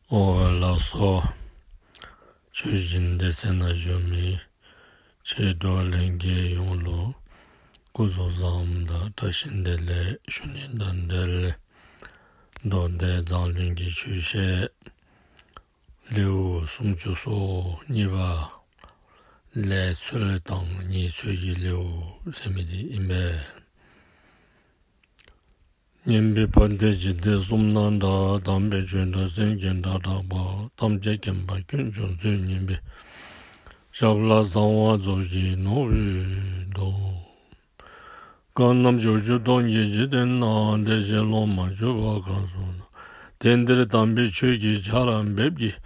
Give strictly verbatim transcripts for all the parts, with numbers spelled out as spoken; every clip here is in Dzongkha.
འོ་ལགས་སོ། ཆོས་སྦྱིན་སྡེ་ཚན་ནང་བཞུགས་མི་ཆོས་གྲོགས་ལྷན་རྒྱས་ཡོངས་ལུ་སྐུ་གཟུགས་བཟང་དང་བཀྲ་ཤིས་བདེ་ལེགས་ཞུ་ནི་དང་འབྲེལ། མདོ་སྡེ་མཛངས་བླུན་གྱི་ཆོས་བཤད་ལེའུ་སུམ་ཅུ་སོ་གཉིས་པ་ལས་ཚོད་དང་ཉེས་ཚོད་ཀྱི་ལེའུ་ཟེར་མི་འདི་ཨིན་པས། སྙན་པའི་བ་དན་འཇིག་རྟེན་གསུམ་ན་གྲགས། དམ་པའི་ཆོས་སྒྲ་སེང་གེའི་སྒྲ་བསྒྲགས་པ། ཐམས་ཅད་མཁྱེན་པ་དཀོན་མཆོག་མཛོད་བརྙེས་པའི། ཞབས་ལ་གསང་བ་རྫོགས་བྱེད་ནོར་བུའི་མདོག། གང་རྣམས་ཕྱོགས་བཅུ་སྟོང་གི་འཇིག་རྟེན་ན། བདེ་གཤེགས་སློབ་མར་གྱུར་པ་གང་སུ་ན། དེང་འདིར་དམ་པའི་ཆོས་ཀྱི་ཆར་འབེབས་ཀྱིས།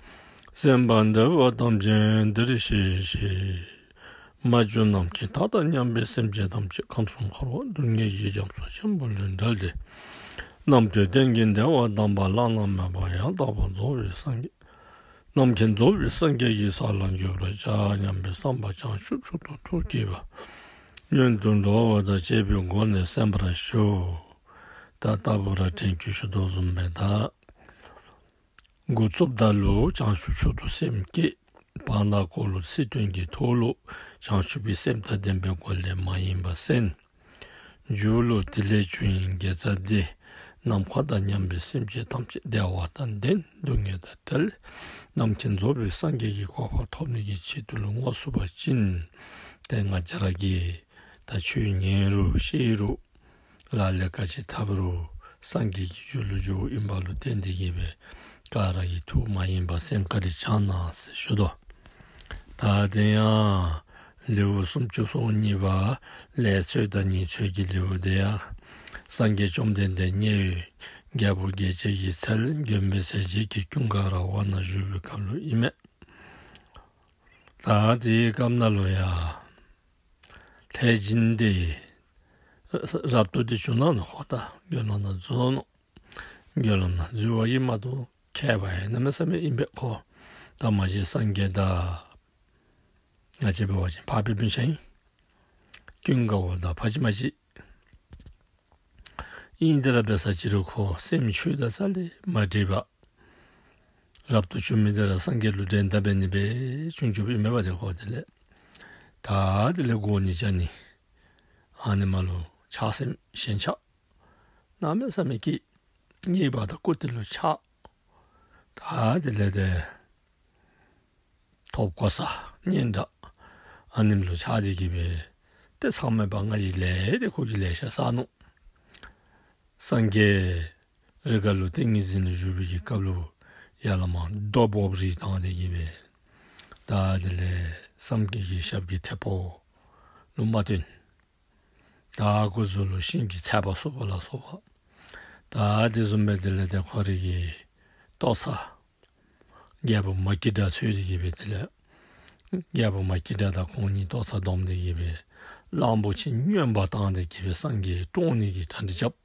གསན་པར་འདོད་པ་ཐམས་ཅད་འདིར་གཤེགས་ཤིག། མ་གྱུར་ནམ་མཁའི་མཐའ་དང་མཉམ་པའི་སེམས་ཅན་ཐམས་ཅད་ཁམས་གསུམ་འཁོར་བ་སྡུག་བསྔལ་གྱི་རྒྱ་མཚོ་ཆེན་པོ་ལས་བསྒྲལ་ཏེ། རྣམ་གྲོལ་གཏན་གྱི་བདེ་བ་དམ་པ་བླ་ན་མེད་པ་ཡང་དག་པར་རྫོགས་པའི་སངས་རྒྱས། རྣམ་མཁྱེན་རྫོགས་པའི་སངས་རྒྱས་ཀྱི་ས་ལ་འགོད་པར་བྱ་སྙམ་པའི་བསམ་པ་བྱང་ཆུབ་མཆོག་ཏུ་ཐུགས་བསྐྱེད་པ། སྔོན་དུ་འགྲོ་བ་དང་བཅས་པའི་སྒོ་ནས་གསན་པར་ཞུ། ད་ལྟ་བུ་ར་དྲན་སྐུལ་ཞུ་དོ་བཟུམ་སྦེ་ད་འགོ་བཙུགསཔ་ད་ལུ་བྱང་ཆུབ་མཆོག་ཏུ་སེམས་བསྐྱེད། བར་ན་ཁོ་ལུ་ཚིག་དོན་གྱི་ཐོག་ལུ་བྱང་ཆུབ་པའི་སེམས་དང་ལྡན་པའི་སྒོ་ལས་མ་ཡེངས་པར་གསན། མཇུག་ལུ་དེ་ལས་བྱུང་བའི་དགེ་རྩ་འདིས་ནམ་མཁའ་དང་མཉམ་པའི་སེམས་ཅན་ཐམས་ཅད་བདེ་བ་དང་ལྡན་སྡུག་བསྔལ་དང་བྲལ། རྣམ་མཁྱེན་རྫོགས་པའི་སངས་རྒྱས་ཀྱི་གོ་འཕང་ཐོབ་ནི་གི་ཆེད་དུ་ལུ་བསྔོ་ཚུགས་པ་ཅིན། ཏེ་ང་བཅས་ར་གིས་ད་ཆོས་ཉན་རུང་ཤེས་རུང་ལག་ལེན་ག་ཅི་འཐབ་རུང་སངས་རྒྱས་ཀྱི་རྒྱུད་ལུ་འགྱོཝ་ཨིནམ་ལུ་བརྟེན་ཏེ་གིས་སྦེ་ག་ར་གིས་ཐུགས་མ་ཡེངས་པར་སེམས་བཀའ་དྲིན་བསྐྱང་གནང་ཟེར་ཞུ་དོ། ད་དེ་ཡང་ལེའུ་སུམ་ཅུ་སོ་གཉིས་པ་ལས་ཚོད་དང་ཉེས་ཚོད་ཀྱི་ལེའུ་དེ་ཡང་སངས་རྒྱས་བཅོམ་ལྡན་འདས་དམྱལ་བའི་རྒྱལ་བུ་རྒྱལ་བྱེད་ཀྱི་ཚལ་མགོན་མེད་ཟས་སྦྱིན་གྱི་ཀུན་དགའ་ར་བ་ན་བཞུགས་པའི་སྐབས་ལུ་ཨིན་མས། ད་དེའི་སྐབས་ནང་ལུ་ཡང་ལྷས་སྦྱིན་འདི་རབ་ཏུ་འདི་བྱུང་ནུག་ནོ། ཁོ་ད་དགེ་སློང་ནང་འཛུལ་ནུག། དགེ་སློང་ནང་འཛུལ་བ་ཨིན་མ་གཏོགས་མཁས་པ་ཡང་གནམ་མེད་ས་མེད་ཨིན་པས། ཁོ་ད་མ་གཞི་སངས་རྒྱས་དང་ང་བཅས་འབད་བ་ཅིན་འཕགས་པའི་སྤུན་ཆ་ཨིན། ཀུན་དགའ་བོ་དང་ཕ་གཅིག་མ་གཅིག་ཨིན། དེ་ར་འབད་ས་ཅིག་རུང་ཁོ་སེམས་ཆོས་དང་རྩ་ལས་མ་འདྲེས་པར་རབ་ཏུ་བྱུང་མི་དེ་ར་སངས་རྒྱས་ལུ་འགྲན་ཟླ་འབད་ནི་སྦེ་བྱུང་བྱུངམ་ཨིན་མས་པ། ཏེ་ཁོ་དེ་ལས་ད་དེ་ལས་མགོ་ནི་བཅག་ནི་ཨ་ནི་མ་ལུ་ཆགས་སེམས་ཞེན་ཆགས་གནམ་མེད་ས་མེད་ཀྱི་རྙེད་པ་དང་བཀུར་སྟི་ལུ་ཆགས། ད་དེ་ལས་ཏེ་ཐོབ་གོ་ས་སྙན་གྲགས་ཨ་ནེམ་ལུ་ཆགས་ཏེ་གིས་སྦེ་ཏེ་མཚམས་མེད་པར་ང་གིས་ལས་ཏེ་ཁོ་གིས་ལེ་ཤ་བསགས་ནུག། སངས་རྒྱས་རི་ཁ་ལུ་ཏིང་ངེ་འཛིན་ལུ་བཞུགས་པའི་གི་སྐབས་ལུ་ཡར་ལས་མར་རྡོ་སྦོམ་རེ་བཏང་སྟེ་གིས་སྦེ་ད་དེ་ལས་སངས་རྒྱས་ཀྱི་ཞབས་ཀྱི་ཐད་པོ་ལུ་མ་བཏོན། ད་སྐུ་གཟུགས་ལུ་ཤིང་གི་ཚད་པ་བཟོ་བ་ལ་སོགས་པ། ད་དེ་བཟུམ་སྦེ་དེ་ལས་ཏེ་ཁོ་རའི་གི་ལྟོ་ཚང་རྒྱལ་པོ་མ་སྐྱེས་དགྲ་འཚོལ་ཏེ་གིས་སྦེ་དེ་ལས་རྒྱལ་པོ་མ་སྐྱེས་དགྲ་དང་ཁོང་གཉིས་ལྟོ་ཚང་བསྡོམས་ཏེ་གིས་སྦེ་གླང་པོ་ཆེ་སྨྱོན་པ་བཏང་སྟེ་གིས་སྦེ་སངས་རྒྱས་བཀྲོངས་ནི་གི་གྲ་སྒྲིག་རྐྱབ།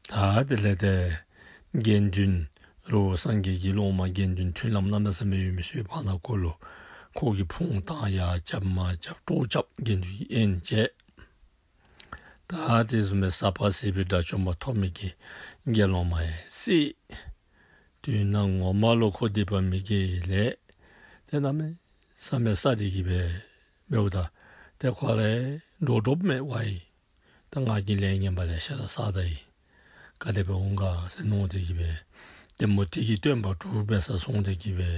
ད་དེ་ལས་ཏེ་དགེ་འདུན་རུང་སངས་རྒྱས་ཀྱི་སློབ་མ་དགེ་འདུན་མཐུན་ལམ་གནམ་མེད་ས་མེད་ཡོད་མི་ཚུ་བར་ན་ཁོ་ལུ་ཁོ་གིས་ཕུང་བཏང་ཡར་རྐྱབ་མར་རྐྱབ་བཀྲོངས་རྐྱབ་དགེ་འདུན་གྱི་དབྱེན་བྱས། ད་དེ་བཟུམ་སྦེ་ཟ་བ་བཟེད་པའི་དགྲ་བཅོམ་པ་ཐོབ་མི་གི་དགེ་སློང་མ་ཡང་བསད། དོན་ངོ་མ་ལུ་ཁོ་སྡིག་པ་མི་དགེ་ལས་ཏེ་གནམ་མེད་ས་མེད་བསད་དེ་གིས་སྦེ་འབདཝ་ད་ཏེ་ཁོ་ར་འདྲོག་འདྲོགཔ་མས། ཝའི་ད་ང་གིས་ལས་ངན་པ་ལེ་ཤ་ར་བསགས་ད་ཡི། ག་དེ་སྦེ་འོང་ག་ཟེར་མནོ་སྟེ་གིས་སྦེ་ཏེ་མུ་སྟེགས་ཀྱི་སྟོན་པ་དྲུག་འབད་སར་སོང་སྟེ་གིས་སྦེ་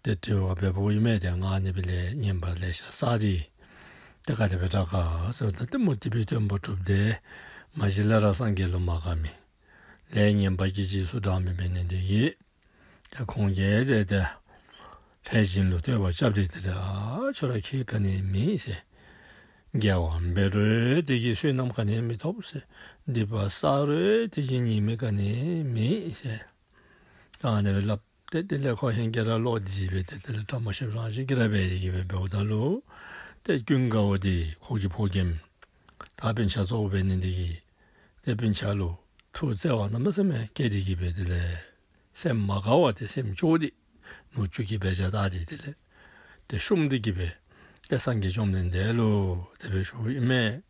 ཏེ་དྲི་བ་འབདཝ་ཨིན་མས། ཏེ་ང་ཨ་ནི་སྦེ་ལས་ངན་པ་ལེ་ཤ་བསགས་ཏེ་ཏེ་ག་དེ་སྦེ་དྲག་ག་ཟེརཝ་ད་ཏེ་མུ་སྟེགས་པའི་སྟོན་པ་དྲུག་དེ་མ་གཞི་ལས་ར་སངས་རྒྱས་ལུ་མ་དགའ་མི་ལས་ངན་པ་གི་རྗེས་སུ་འབྲང་མི་འབད་ནི་དེ་གིས་ཏེ་ཁོང་གིས་ཏེ་ཏེ་ལྷས་སྦྱིན་ལུ་བསྟོད་པ་རྐྱབ་སྟེ་ཏེ་ཏེ་ཨ་ཁྱོད་ར་ཁྱད་ག་ནི་མེད་ཟེར། དགེ་བ་འབད་རུང་དེ་གིས་བསོད་ནམས་ག་ནི་མི་ཐོབ་ཟེར། སྡིག་པ་བསགས་རུང་དེ་གིས་ཉེས་དམིགས་ག་ནི་མེད་ཟེར། ད་ཨ་ནི་སྦེ་སླབ་སྟེ་དེ་ལས་ཁོ་ཧེང་སྐལ་ར་ལོག་སྟེ་སྦེ་ཏེ་དེ་ལས་བཀྲ་མ་ཤིསཔ་རང་བཞིན་གྱིས་ར་འབད་དེ་གིས་སྦེ་འབདཝ་ད་ལུ་ཏེ་ཀུན་དགའ་བོ་འདི་ཁོ་གི་ཕོ་རྒནམ་ད་སྤུན་ཆ་གཙོ་བོ་འབད་ནི་འདི་གིས་ཏེ་སྤུན་ཆ་ལུ་ཐུགས་བརྩེ་བ་གནམ་མེད་ས་མེད་བསྐྱེད་དེ་གིས་སྦེ་དེ་ལས་སེམས་མ་དགའ་བར་ཏེ་སེམས་སྐྱོ་སྟེ་ནུ་གཅུང་གིས་འབད་བྱ་ད་དེ་དེ་ལས་ཏེ་བཤུམས་ཏེ་གིས་སྦེ་ཏེ་སངས་རྒྱས་བཅོམ་ལྡན་འདས་ལུ་དེ་སྦེ་ཞུཝ་ཨིན་མས།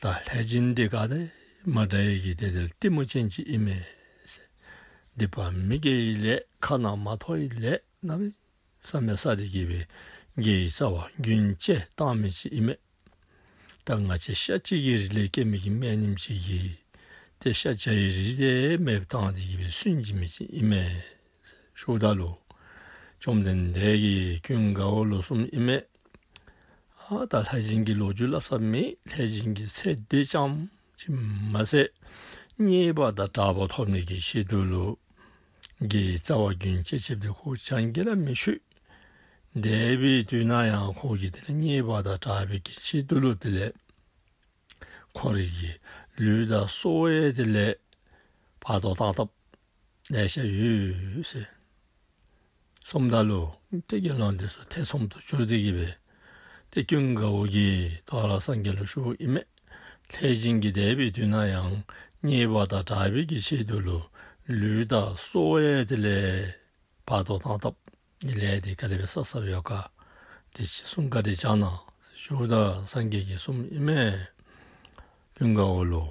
ད་ལྷས་སྦྱིན་འདི་ག་དང་མ་འདྲ་བའི་གི་ཏེ་དེ་ལས་གཏི་མུག་ཅན་ཅིག་ཨིན་མས་ཟེར། སྡིག་པ་མི་དགེ་བའི་ལས་ཁ་ན་མ་ཐོ་བའི་ལས་གནམ་མེད་ས་མེད་བསགས་ཏེ་གི་སྦེ་དགེ་བའི་རྩ་བ་རྒྱུན་བཅད་བཏང་མི་ཅིག་ཨིན་མས། ད་ང་བཅས་ཤ་གཅིག་གི་རིགས་ལས་སྐྱེ་མི་གི་མི་ཉིནམ་ཅིག་གིས་ཏེ་ཤ་བྱ་ཡི་རིགས་དེ་མེདཔ་བཏང་སྟེ་གི་སྦེ་སུན་འབྱིན་མི་ཅིག་ཨིན་མས་ཞུཝ་ད་ལུ། བཅོམ་ལྡན་འདས་ཀྱིས་ཀུན་དགའ་བོ་ལུ་གསུངམ་ཨིན་མས། ཨ་ད་ལྷས་བྱིན་གྱི་ལོ་རྒྱུས་སླབ་ས་མེད། ལྷས་བྱིན་གྱི་ཚེ་འདི་ཙམ་ཅིག་མ་ཟད་རྙེད་པ་དང་གྲགས་པ་ཐོབ་ནི་གི་ཆེད་དུ་ལུ་དགེ་བའི་རྩ་བ་རྒྱུན་བཅད་བཅདཔ་དེ་ཁོ་ཅང་གིས་ར་མི་ཤེས། འདས་པའི་དུས་ན་ཡང་ཁོ་གིས་དེ་ལས་རྙེད་པ་དང་གྲགས་པའི་གི་ཆེད་དུ་ལུ་དེ་ལས་ཁོ་རའི་གི་ལུས་དང་སྲོག་ཡང་དེ་ལས་ཕར་དོ་བཏང་བཏངམ་ལེ་ཤ་ཡོད་ཟེར་གསུངམ་ད་ལུ་ཏེ་དགེ་སློང་དེ་ཚུ་ཐེ་ཚོམ་དུ་གྱུར་ཏེ་གི་སྦེ་ཏེ་ཀུན་དགའ་བོ་གིས་དོ་རུང་སངས་རྒྱས་ལུ་ཞུཝ་ཨིན་མས། ལྷས་བྱིན་གྱིས་འདས་པའི་དུས་ན་ཡང་རྙེད་པ་དང་གྲགས་པའི་གི་ཆེད་དུ་ལུ་ལུས་དང་སྲོག་ཡང་དེ་ལས་ཕར་དོ་བཏང་བཏངམ་གི་ལས་དེ་ག་དེ་སྦེ་བསགས་བསགསཔ་ཡོད་ག་དེ་ཅིག་གསུང་བཀའ་དྲིན་བསྐྱང་གནང་ཞུཝ་ད་སངས་རྒྱས་ཀྱིས་གསུངམ་ཨིན་མས། ཀུན་དགའ་བོ་ལུ་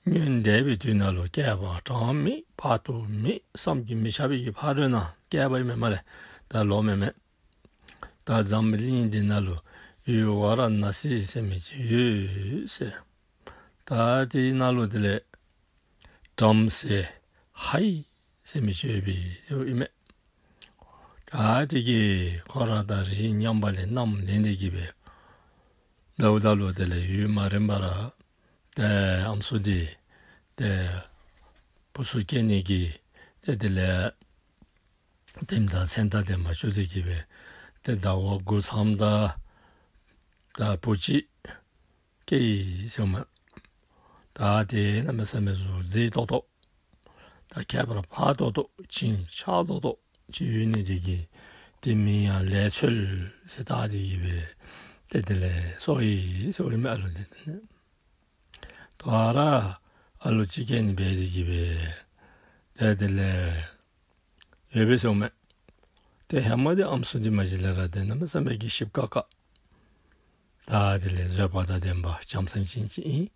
སྔོན་འདས་པའི་དུས་ན་ལུ་བསྐལ་པ་གྲངས་མེད་དཔག་ཏུ་མེད་བསམ་གྱིས་མི་ཁྱབ་པའི་གི་ཕ་རོལ་ན་བསྐལ་པ་ཨིན་མས་སྨ་རེ། ད་ལོ་མེན་མས། ད་འཛམ་བུ་གླིང་འདི་ན་ལུ་ཡུལ་ཝཱ་ར་ཎཱ་སི་ཟེར་མི་ཅིག་ཡོད་ཟེར། ད་དེ་ན་ལུ་དེ་ལས་བྲམ་ཟེ་ཧའི་ཟེར་མི་ཅིག་ཡོདཔ་ཨིན་མས། ད་དེ་གིས་ཁོ་ར་དང་རིགས་མཉམ་པ་ལས་མནའམ་ལེན་ཏེ་གི་སྦེ་འབདཝ་ད་ལུ་དེ་ལས་ཡུན་མ་རིངམ་ར་ཏེ་ཨམ་སྲུ་འདི་ཏེ་བུ་ཚུ་སྐྱེ་ནི་གི་ཏེ་དེ་ལས་དེ་དང་མཚན་རྟགས་དེམ་བཅོ་སྟེ་གི་སྦེ་ཏེ་ཟླཝ་དགུ་ཚངམ་ད་ད་བུ་ཅིག་སྐྱེས་ཡི་ཟེརཝ་མས། ད་དེ་གནམ་མེད་ས་མེད་གཟུགས་མཛེས་ཏོག་ཏོ། ད་ཁྱད་པར་འཕགས་ཏོག་ཏོ་བྱིན་ཆགས་ཏོག་ཏོ་ཅིག་ཡོད་ནི་དེ་གིས་དེ་མིང་ཡང་ལས་འཚོལ་ཟེར་བཏགས་ཏེ་གི་སྦེ་ཏེ་དེ་ལས་གསོལ་ཡི་ཟེརཝ་མས་ཨ་ལུ་དེ། དོ་རུང་ཨ་ལུ་ཅིག་སྐྱེ་ནི་འབད་དེ་གི་སྦེ་ཏེ་དེ་ལས་ཡོདཔ་སྦེ་གསུངམ་མས། ཏེ་ཧེ་མ་འདི་ཨམ་སྲུ་འདི་མ་གཞི་ལས་ར་ཏེ་གནམ་མེད་ས་མེད་ཀྱི་ཞིབ་དཀར་དཀར། ད་དེ་ལས་བཟོད་པ་དང་ལྡན་པ་བྱམས་སེམས་ཅན་ཅིག་ཨིན།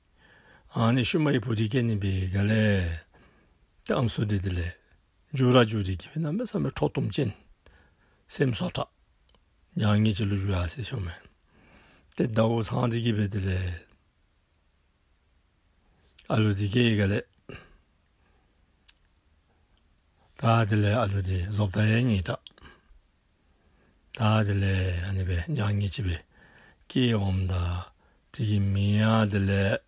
ཨ་ནི་ཤུལ་མའི་བུ་འདི་སྐྱེ་ནི་འབད་ག་ལས་ཏེ་ཨམ་སྲུ་འདི་དེ་ལས་འགྱུར་ར་འགྱུར་ཏེ་གི་སྦེ་གནམ་མེད་ས་མེད་ཁྲོ་གཏུམ་ཅན་སེམས་སོ་ཐར་མྱ་ངན་ཅིག་ལུ་འགྱུར་ཡར་སོ་ཡི་ཟེརཝ་མས། ཏེ་ཟླཝ་ཚང་སྟེ་གི་སྦེ་དེ་ལས་ཨ་ལུ་འདི་སྐྱེས་ག་ལས་ད་དེ་ལས་ཨ་ལུ་འདི་བཟོ་ལྟ་ཡང་ཉེས་དྲགས། ད་དེ་ལས་ཨ་ནི་སྦེ་མྱ་ངན་ཅིག་སྦེ་སྐྱེས་འོངམ་ད་དེ་གི་མིང་ཡང་དེ་ལས་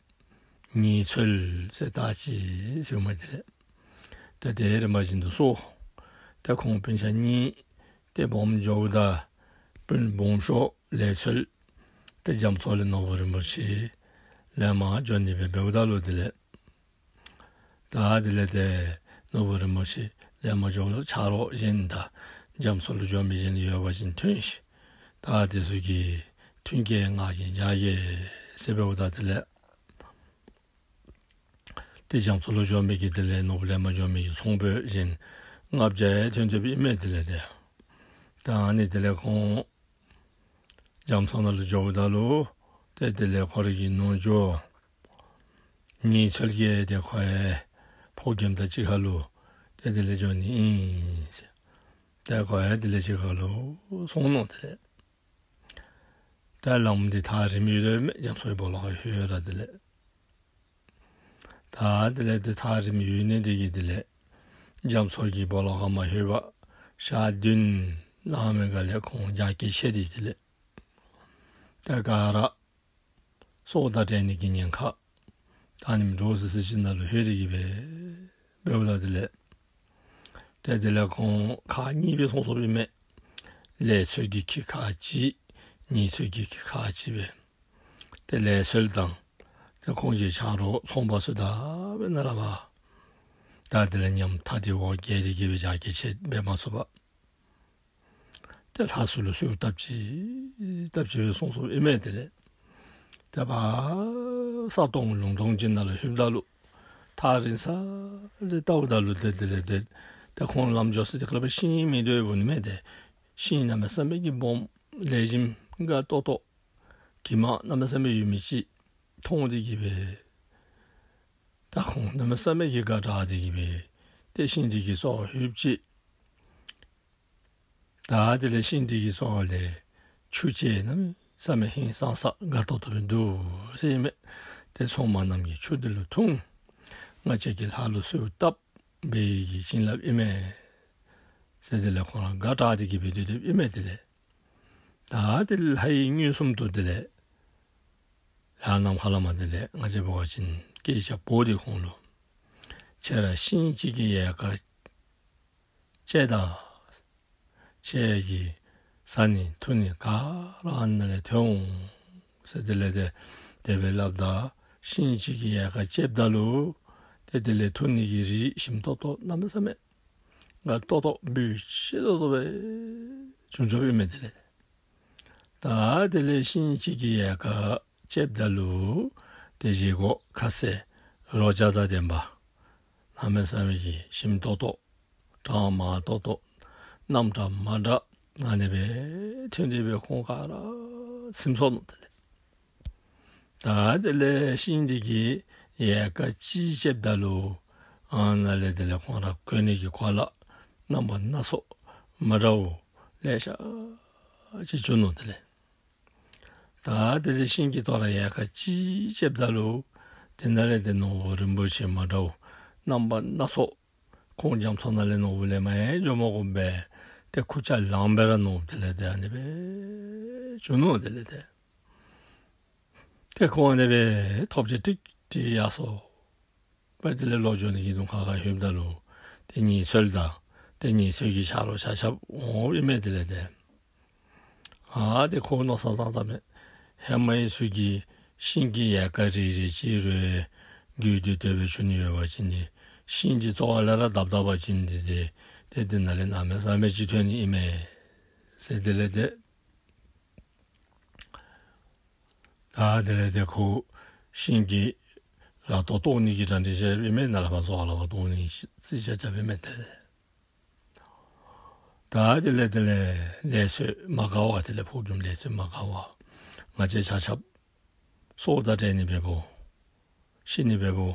ཉེས་ཚོལ་ཟེར་བཏགས་ཅི་ཟེརཝ་མས། དེ་ལས་ཏེ་དེ་རིམ་པ་བཞིན་དུ་སོང་། ཏེ་ཁོང་སྤུན་ཆ་གཉིས་ཏེ་སྦོམ་འགྱོཝ་ད་སྤུན་སྦོམ་ཤོས་ལས་འཚོལ་ཏེ་རྒྱ་མཚོ་ལས་ནོར་བུ་རིན་པོ་ཆེ་ལེན་པར་འགྱོ་ནི་སྦེ་འབདཝ་ད་ལུ་དེ་ལས་ད་དེ་ལས་ཏེ་ནོར་བུ་རིན་པོ་ཆེ་ལེན་པར་འགྱོཝ་ལུ་ཆ་རོགས་གཞན་དང་རྒྱ་མཚོ་ལུ་འགྱོ་མི་གཞན་ཡོད་པ་ཅིན་ཐོན་ཤིག། ད་དེ་ཚུ་གིས་མཐུན་རྐྱེན་མངགས་ཤིག་བྱ་གེ་ཟེར་འབདཝ་ད་དེ་ལས་ཏེ་རྒྱ་མཚོ་ལུ་འགྱོ་མི་གི་དེ་ལས་ནོར་བུ་ལེན་པར་འགྱོ་མི་གི་ཚོང་དཔོན་གཞན་ལྔ་བརྒྱ་ཡང་ཐོན་ཐོནམ་ཨིན་མས། དེ་ལས་ཏེ་ད་ཨ་ནི་དེ་ལས་ཁོང་རྒྱ་མཚོ་ནང་ལུ་འགྱོཝ་ད་ལུ་ཏེ་དེ་ལས་ཁོ་རའི་གི་ནུ་གཅུང་ཉེས་ཚོལ་གྱིས་ཏེ་ཁོ་ཡང་ཕོ་རྒནམ་དང་གཅིག་ཁར་ལུ་ཏེ་དེ་ལས་འགྱོ་ནི་ཨིན་ཟེར། ཏེ་ཁོ་ཡང་དེ་ལས་གཅིག་ཁར་ལུ་སོང་ནུག། དེ་ལས་ད་ལམ་འདི་ཐག་རིངམོ་ཡོད་རུང་མས། རྒྱ་མཚོའི་སྦོ་ལོགས་ཁར་ལྷོད་ར་དེ་ལས་ད་དེ་ལས་ཏེ་ཐག་རིངམོ་ཡོད་ནི་དེ་གིས་དེ་ལས་རྒྱ་མཚོ་གི་སྦོ་ལོགས་ཁར་མ་ལྷོད་པར་ཞག་བདུན་ལང་མི་ག་ལས་ཁོང་རྒྱ་སྐྱེད་ཆད་དེ་དེ་ལས་ད་ག་ར་སྲོག་དང་བྲལ་ནི་གི་ཉེན་ཁ་ད་ཨ་ནེམ་འདྲོག་སི་སི་ཅིག་ནང་ལུ་ལྷོད་དེ་གི་སྦེ་འབདཝ་ད་དེ་ལས་ཏེ་དེ་ལས་ཁོང་ཁག་གཉིས་སྦེ་སོང་སོངམ་ཨིན་མས། ལས་འཚོལ་གྱི་ཁག་ཅིག་ཉེས་འཚོལ་གྱི་ཁག་ཅིག་སྦེ། ཏེ་ལས་འཚོལ་དང་ཏེ་ཁོང་གི་ཆ་རོགས་ཚོང་པ་ཚུ་དང་སྦེ་ནཱ་ལས་ཕར་ད་དེ་ལས་ཉམ་ཐག་སྟེ་འོ་བརྒྱལ་ཏེ་གི་སྦེ་རྒྱ་སྐྱེད་ཆད་འབད་མ་ཚུགས་པར་ཏེ་ལྷ་ཚུ་ལུ་གསོལཝ་བཏབ་ཅི་བཏབ་ཅི་སྦེ་སོང་སོངམ་ཨིན་མས། དེ་ལས་ཏེ་ཕར་ས་སྟོང་ལུང་སྟོང་ཅིག་ནང་ལུ་ལྷོདཔ་ད་ལུ་ཐག་རིང་ས་ལས་བལྟཝ་ད་ལུ་ཏེ་དེ་ལས་ཏེ་ཏེ་ཁོང་ལམ་འགྱོ་ས་དེ་ཁར་ལུ་ཤིང་མི་འདུག་པས་ནི་མས། ཏེ་ཤིང་གནམ་མེད་ས་མེད་ཀྱི་སྦོམ་ལེགས་ཤོམ་དགའ་ཏོག་ཏོ་གྱིབ་མ་གནམ་མེད་ས་མེད་ཡོད་མི་ཅིག་མཐོང་སྟེ་གི་སྦེ་ད་ཁོང་གནམ་མེད་ས་མེད་ཀྱི་དགའ་དྲགས་ཏེ་གི་སྦེ་ ཏེ་ཤིང་འདི་གི་རྩ་བར་ལྷོདཔ་ཅིག། ད་དེ་ལས་ཤིང་འདི་གི་རྩ་བ་ལས་ཆུ་ཅིག་གནམ་མེད་ས་མེད་ཧིང་སངས་ས་དགའ་ཏོག་ཏོ་སྦེ་འདུག་ཟེར་ཨིན་མས། ཏེ་ཚོང་པ་རྣམས་ཀྱིས་ཆུ་འདི་ལུ་འཐུང་། ང་བཅས་ཀྱིས་ལྷ་ལུ་གསོལཝ་བཏབ་པའི་གི་བྱིན་རླབས་ཨིན་མས་ཟེར་དེ་ལས་ཁོང་ར་དགའ་སྟེ་གི་སྦེ་སྡོད་སྡོདཔ་ཨིན་མས། དེ་ལས་ད་དེ་ལྷ་ཡིས་མངོན་སུམ་དུ་དེ་ལས་ཡར་ནམ་མཁའ་ལས་མར་དེ་ལས་ང་བཅས་འབད་བ་ཅིན་སྐད་ཆ་འབོ་སྟེ་ཁོང་ལུ། ཁྱེད་ར་ཤིང་གཅིག་གི་ཡལ་ག་བཅད་ད། ཁྱེད་ཀྱིས་བཟའ་ནི་འཐུང་ནི་ག་ར་ཨ་ནཱ་ལས་ཐོན་འོང་ཟེར་དེ་ལས་ཏེ་དེ་སྦེ་སླབ་ད། ཤིང་གཅིག་གི་ཡལ་ག་བཅདཔ་ད་ལུ་ཏེ་དེ་ལས་འཐུང་ནི་གི་རིགས་ཞིམ་ཏོང་ཏོ་གནམ་མེད་ས་མེད་དགའ་ཏོག་ཏོ་འབུལ་ཆེ་ཏོག་ཏོ་སྦེ་བྱུང་བྱུངམ་ཨིན་མས། དེ་ལས་ད་དེ་ལས་ཤིང་གཅིག་གི་ཡལ་ག་བཅདཔ་ད་ལུ་ཏེ་བཞེས་སྒོ་ཁ་ཟས་རོ་བརྒྱ་དང་ལྡན་པ་གནམ་མེད་ས་མེད་ཀྱི་ཞིམ་ཏོང་ཏོ་གྲང་མ་ཏོག་ཏོ་རྣམ་གྲངས་མ་འདྲཝ་ཨ་ནི་སྦེ་ཐོན་ཏེ་སྦེ་ཁོང་ག་ར་ཚིམ་སོང་ནུག། དེ་ལས་ད་དེ་ལས་ཤིང་འདི་གི་ཡལ་ག་གཅིག་བཅདཔ་ད་ལུ་ཨ་ནཱ་ལས་དེ་ལས་ཁོང་ར་གོན་ནི་གི་གོ་ལ་རྣམ་པ་སྣ་ཚོགས་མ་འདྲཝ་ལེ་ཤ་ཅིག་བྱུང་ནུག། དེ་ལས་ད་དེ་ལས་ཤིང་གི་ཐོག་ལས་ཡལ་ག་གཅིག་བཅདཔ་ད་ལུ་དེ་ནང་ལས་ཏེ་ནོར་བུ་རིན་པོ་ཆེ་མ་འདྲཝ་རྣམ་པ་སྣ་ཚོགས་ཁོང་རྒྱ་མཚོ་ནང་ལས་ནོར་བུ་ལེན་པར་ཡང་འགྱོ་མ་དགོ་པར་ཏེ་ཁུར་ཆ་ལངམ་སྦེ་ར་ནོར་བུ་དེ་ལས་ཏེ་ཨ་ནི་སྦེ་བྱུང་ནུག། དེ་ལས་ཏེ་ཏེ་ཁོང་ཨ་ནི་སྦེ་ཐོབ་བྱ་ཀྲིག་ཀྲི་ཡར་སོང་། དཔེ་དེ་ལས་ལོག་འགྱོ་ནི་གི་དོན་ཁ་ཁར་ལྷོདཔ་ད་ལུ་ཏེ་ཉེ་ཚན་དང་ཏེ་ཉེ་ཚན་གྱི་ཆ་རོགས་ཆ་ཁྱབ་འོང་ཨིན་མས། དེ་ལས་ཏེ་ཨ་ཏེ་ཁོ་མནོ་བསམ་བཏང་བཏངམ་མས། ཧེ་མའི་ཚུ་གིས་ཤིང་གི་ཡལ་ག་རེ་རེ་ཅིག་རུང་རྒྱུད་དེ་དེ་སྦེ་བྱུང་ནི་ཡོད་པ་ཅིན་ཏེ་ཤིང་གི་རྩ་བ་ལས་ར་བཏབ་བཏབ་པ་ཅིན་ཏེ་ཏེ་ཏེ་དེ་ནང་ལས་གནམ་མེད་ས་མེད་ཅིག་ཐོན་ནི་ཨིན་མས་ཟེར། དེ་ལས་ཏེ་ད་དེ་ལས་ཏེ་ཁོ་ཤིང་གི་ར་ཏོ་བཏོག་ནི་གི་གྲ་སྒྲིག་རྐྱབ་ཨིན་མས། ནཱ་ལས་ཕར་བཟོ་ལས་ཕར་བཏོག་ནི་གི་རྩིས་རྐྱབ་རྐྱབ་ཨིན་མས། ཏེ་ད་དེ་ལས་དེ་ལས་ལས་ཚོད་མ་དགའ་བར་དེ་ལས་ཕོ་རྒནམ་ལས་ཚོད་མ་དགའ་བར་ང་བཅས་ཆ་ཁྱབ་སྲོག་དང་བྲལ་ནི་འབདཝ་ཤི་ནི་འབདཝ་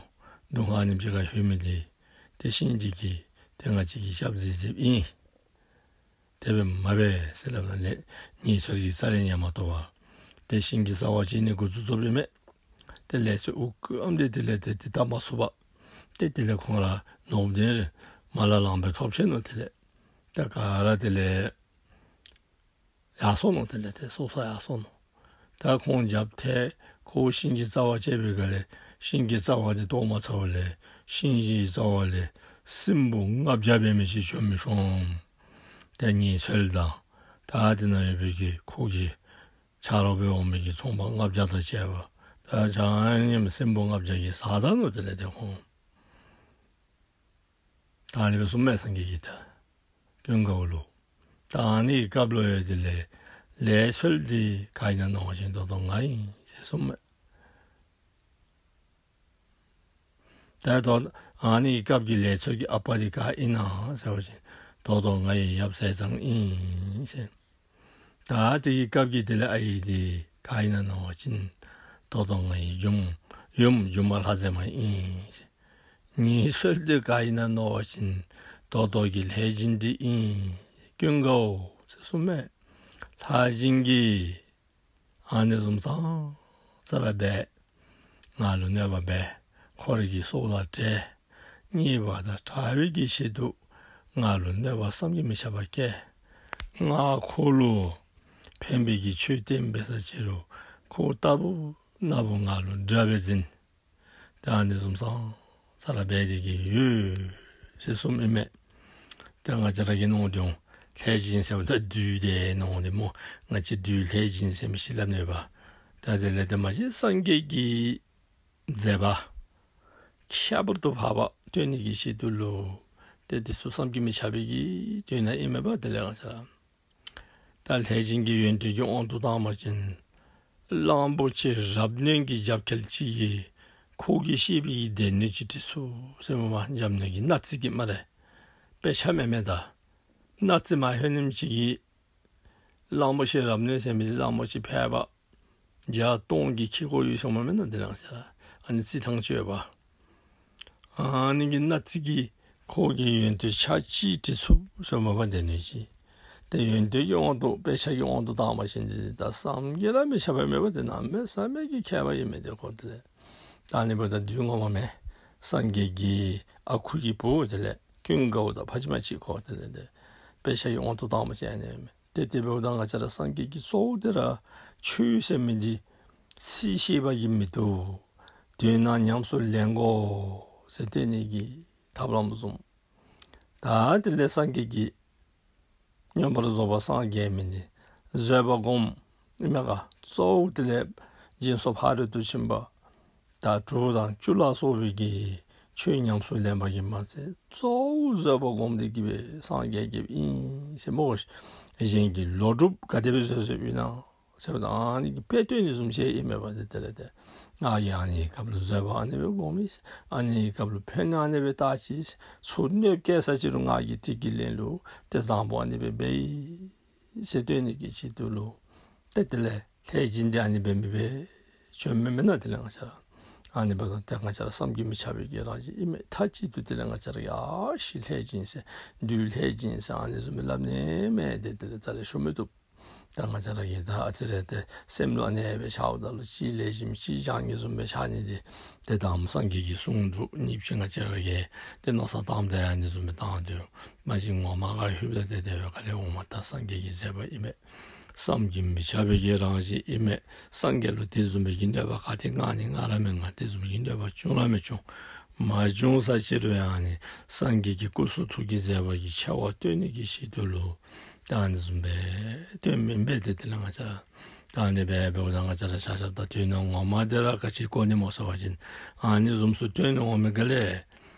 སྡུག་བསྔལ་ཨ་ནེམ་ཅིག་ཁར་ལྷོད་མི་འདི་ཏེ་ཤིང་འདི་གིས་ཏེ་ང་བཅས་ཀྱི་སྐྱབས་མཛད་མཛདཔ་ཨིན། དེ་སྦེ་མ་འབད་ཟེར་སླབ་ད་ལས་ཉེ་ཚན་གྱིས་རྩ་ལས་ཉན་མ་བཏུབ་པར་ཏེ་ཤིང་གི་རྩ་བ་བཅད་ནི་འགོ་བཙུགས་བཙུགསཔ་ཨིན་མས། ཏེ་ལས་ཚོད་འུ་སྐུམ་འདི་དེ་ལས་ཏེ་ཏེ་བཏབ་མ་ཚུགས་པར་ཏེ་དེ་ལས་ཁོང་ར་ནོར་བུ་དེ་ར་མར་ལས་ལངམ་སྦེ་ཐོབ་ཆི་ནུག། དེ་ལས་ཏེ་ག་ར་དེ་ལས་ཡར་སོང་ནུག། དེ་ལས་ཏེ་སོ་སོ་ཡར་སོང་ནུག། ད་ཁོང་རྒྱབ་ཐེ་ཁོ་ཤིང་གི་རྩ་བ་བཅད་པའི་སྒང་ལས་ཤིང་གི་རྩ་བ་དེ་བཏོག་མ་ཚརཝ་ལས་ཤིང་གི་རྩ་བ་ལས་སྲིན་པོ་ལྔ་བརྒྱ་འབད་མི་ཅིག་བྱོན་མི་བྱོནམ། ཏེ་ཉེ་ཚན་དང་ད་དེ་ནང་ཡོད་པའི་གི་ཁོ་གི་ཆ་རོགས་སྦེ་འོང་མི་གི་ཚོང་པ་ལྔ་བརྒྱ་དང་བཅས་པ་ད་ཆ་མཉམ་སྲིན་པོ་ལྔ་བརྒྱ་གིས་ཟ་ད་ནུག། དེ་ལས་ཏེ་ཁོང་ད་ཨ་ནི་སྦེ་གསུངམ་མས་སངས་རྒྱས་ཀྱིས། ད་ཀུན་དགའ་བོ་ལུ། ད་ཨ་ནི་གི་སྐབས་ལུ་ཡང་དེ་ལས་ལས་ཚོད་འདི་ག་ཨིན་ན་མནོ་བ་ཅིན་ད་ལྟོ་ང་ཨིན་ཟེར་གསུངམ་མས། ད་ལྟོ་ཨ་ནི་གི་སྐབས་ཀྱི་ལས་ཚོད་ཀྱི་ཨ་པ་འདི་ག་ཨིན་ན་ཟེར་བ་ཅིན་ད་ལྟོ་ང་ཡི་ཡབ་ཟས་གཙང་ཨིན་ཟེར། ད་དེ་གི་སྐབས་ཀྱི་དེ་ལས་ཨའི་འདི་ག་ཨིན་ན་མནོ་བ་ཅིན་ད་ལྟོ་ང་ཡི་ཡུམ་ཡུམ་སྒྱུ་མ་ལྷ་མཛེས་མ་ཨིན་ཟེར། ཉེ་ཚན་འདི་ག་ཨིན་ན་མནོ་བ་ཅིན་ད་ལྟོ་གི་ལྷས་སྦྱིན་འདི་ཨིན། ཀུན་དགའ་བོ་ཟེར་གསུངམ་མས། ལྷས་སྦྱིན་གྱིས་ཨ་ནི་བཟུམ་ཙང་ཙ་ར་འབད་ང་ལུ་གནོད་པ་འབད། ཁོ་རའི་གི་སྲོག་ལ་བྲེལ། ཉེས་པ་དང་བྲལ་བའི་གི་ཆེད་དུ་ང་ལུ་གནོད་པ་བསམ་གྱིས་མི་ཁྱབ་པ་བསྐྱལ། ང་ཁོ་ལུ་ཕན་པའི་གི་ཆོས་བསྟན་འབད་ས་ཅིག་རུང་ཁོ་རྟག་བུ་ན་བུ་ང་ལུ་དགྲ་སྦེ་འཛིན། ད་ཨ་ནི་བཟུམ་ཙང་ཙ་ར་འབད་དེ་གི་ཡོད་ཟེར་གསུངམ་ཨིན་མས། ད་ང་བཅས་ར་གིས་མནོ་དོ་ལྷས་སྦྱིན་ཟེརཝ་ད་བདུད་དེ་མནོ་དེ་སྨོ། ང་བཅས་བདུད་ལྷས་སྦྱིན་ཟེར་མི་ཅིག་སླབ་ནི་ཡོདཔ། ད་དེ་ལས་ཏེ་མ་གཞི་སངས་རྒྱས་ཀྱི་མཛད་པ་ཁྱད་པར་དུ་འཕགས་པ་སྟོན་ནི་གི་ཆེད་དུ་ལུ་ཏེ་དེ་ཚུ་བསམ་གྱིས་མི་ཁྱབ་པའི་གི་དོན་ཨིན་མས་པ། དེ་ལས་ང་བཅས་ར་ད་ལྷས་སྦྱིན་གྱི་ཡོན་ཏན་གྱི་དབང་དུ་བཏང་བ་ཅིན་གླང་པོ་ཆེ་རབ་གནོན་གྱི་རྒྱབ་འགལ་ཅིག་གིས་ཁོ་གིས་བཤད་པའི་གི་སྡེ་སྣོད་ཅིག་འབྲི་ཚུགས་ཟེར་སྨོ། མ་འཇམ་ནོར་གྱི་མནའ་རྩེ་གིས་སྨ་རེ། དཔེ་ཆ་མེན་མས། ད་མནའ་རྩེ་མ་ལྷོད་ནིམ་ཅིག་གིས་གླང་པོ་ཆེ་རབ་གནོན་ཟེར་མི་འདི་གླང་པོ་ཆེ་ཕལ་པ་བརྒྱ་སྟོང་གི་ཁྱི་གུ་ཡོད་སོང་མས་མེན་ན། དེ་རང་ས་ཨ་ནི་རྩེ་ཐངས་ཅིག་ཡོདཔ། ཨ་ནི་གི་མནའ་རྩེ་གིས་ ཁོ་གི་ཡོན་ཏན་ཆ་གཅིག་དྲི་ཚུགས་ཟེར་མ་པ་དེ་ནི་ཅིག། ཏེ་ཡོན་ཏན་གྱི་དབང་དུ་དཔེ་ཆ་གི་དབང་དུ་བཏང་བ་ཅིན་ཅིག་ད་བསམ་གྱིས་ར་མི་ཁྱབ་པ་མེད་པ་དེ་གནམ་མེད་ས་མེད་ཀྱི་མཁས་པ་ཨིན་མས་ཏེ་ཁོ་དེ་ལས། ད་ཨ་ནི་འབདཝ་ད་དུས་ངོ་མ་མེན་སངས་རྒྱས་ཀྱི་ཨ་ཁུ་གི་བུ་དེ་ལས་ཀུན་དགའ་བོ་དང་ཕ་ཅིག་མ་ཅིག་ཁོ་དེ་ལས་ཏེ་དཔེ་ཆ་གི་དབང་དུ་བཏང་བ་ཅིན་ཨ་ནི་མེན། ཏེ་དེ་འབདཝ་ད་ང་བཅས་ར་སངས་རྒྱས་ཀྱི་གཙོ་བོ་དེ་ར་ཆོས་ཟེར་མི་འདི་ཚིག་ཤེས་པ་གིས་མི་བཏུབ། དོན་དག་ཉམས་སུ་ལེན་དགོ་ཟེར་སྟོན་ནི་གི་ཐབས་ལམ་བཟུམ། ད་དེ་ལས་སངས་རྒྱས་ཀྱིས་མངོན་པར་རྫོགས་པར་སངས་རྒྱས་མི་འདི་བཟོད་པ་སྒོམ་ཨིན་མས་ག། གཙོ་བོ་དེ་ལས་སྦྱིན་སོགས་ཕ་རོལ་ཏུ་ཕྱིན་པ་ད་དྲུག་དང་བཅུ་ལ་སོགས་པའི་གི་ཆོས་ཉམས་སུ་ལེན་པ་གིས་མ་ཚད་གཙོ་བོ་བཟོད་པ་སྒོམ་སྟེ་གི་སྦེ་སངས་རྒྱས་རྒྱསཔ་ཨིན་ཟེར་སྨོ་གོ་ཤིག། གཞན་གྱི་ལོག་སྒྲུབ་ག་དེ་སྦེ་བཟོད་བཟོདཔ་ཨིན་ན་ཟེརཝ་ད་ཨ་ནི་གི་དཔེ་སྟོན་ནི་བཟུམ་ཅིག་ཨིན་མས་པ། ཏེ་དེ་ལས་ཏེ་ཨ་ཡ་ཨ་ནི་གི་སྐབས་ལུ་བཟོད་པ་ཨ་ནི་སྦེ་སྒོམ་ཨིན། ཨ་ནི་གི་སྐབས་ལུ་ཕན་ཨ་ནི་སྦེ་བཏགས་ཅི། ཚུར་གནོདཔ་བཀལ་ས་ཅིག་རུང་ང་གིས་དེ་གི་ལན་ལུ་ཏེ་བཟང་པོ་ཨ་ནི་སྦེ་འབད་ཡི་ཟེར་སྟོན་ནི་གི་ཆེད་དུ་ལུ་ཏེ་དེ་ལས་ལྷས་བྱིན་འདི་ཨ་ནི་སྦེ་མི་སྦེ་བྱོན་མི་མེན་ན། དེ་ལས་ང་བཅས་ར་ཨ་ནི་འབདཝ་ད་ཏེ་ང་བཅས་ར་བསམ་གྱིས་མི་ཁྱབ་པའི་གི་རང་བཞིན་ཨིན་མས། མཐའ་གཅིག་ཏུ་དེ་ལས་ང་བཅས་ར་ཡ་ཤི་ལྷས་བྱིན་ཟེར་བདུད་ལྷས་བྱིན་ཟེར་ཨ་ནི་བཟུམ་སྦེ་སླབ་ནི་མས། ཏེ་དེ་ལས་རྩ་ལས་ཞུ་མི་བཏུབ། ད་ང་བཅས་ར་གིས་ད་ཨ་ཙི་རེ་ཏེ་སེམས་ལུ་ཨ་ནི་སྦེ་འཆརཝ་ད་ལུ་གཅིག་ལེགས་ཤོམ་གཅིག་བྱང་ཉེས་བཟུམ་སྦེ་འཆར་ནི་འདི་ཏེ་ད་སངས་རྒྱས་ཀྱི་གསུང་དུ་ཉིནམ་གཅིག་ང་བཅས་ར་གིས་ཏེ་མནོ་བསམ་བཏངམ་ད་ཨ་ནི་བཟུམ་སྦེ་བཏང་སྟེ་མ་གཞི་ངོ་མ་ཁར་ལྷོདཔ་ད་ཏེ་དེ་སྦེ་ག་ལས་འོངམ་ད་སངས་རྒྱས་ཀྱི་མཛད་པ་ཨིན་མས། བསམ་གྱིས་མི་ཁྱབ་པའི་གི་རང་བཞིན་ཨིན་མས། སངས་རྒྱས་ལུ་དེ་བཟུམ་སྦེ་གི་གནོད་པ་ག་ཏེ་མངའ་ནི་མངའ་ར་མི་མངའ། དེ་བཟུམ་གྱི་གནོད་པ་བྱུང་ར་མི་བྱུང་། མ་བྱུང་ས་ཅིག་རུང་ཡང་ཨ་ནི་སངས་རྒྱས་ཀྱི་སྐུ་གསུང་ཐུགས་ཀྱི་མཛད་པ་གི་ཆེ་བ་སྟོན་ནི་གི་ཆེད་དུ་ལུ་ད་ཨ་ནི་བཟུམ་སྦེ་སྟོན་མི་ཨིན་པས། ཏེ་དེ་ལས་ང་བཅས་ར་ད་ཨ་ནི་སྦེ་འབདཝ་ད་ང་བཅས་ར་ཆ་ཁྱབ་ད་དོན་ངོ་མ་འདི་ར་ག་ཅི་གོ་ནི་སྨོ་ཟེར་བ་ཅིན་ཨ་ནི་བཟུམ་ཚུ་སྟོན་ནི་འོང་མི་ག་ལས་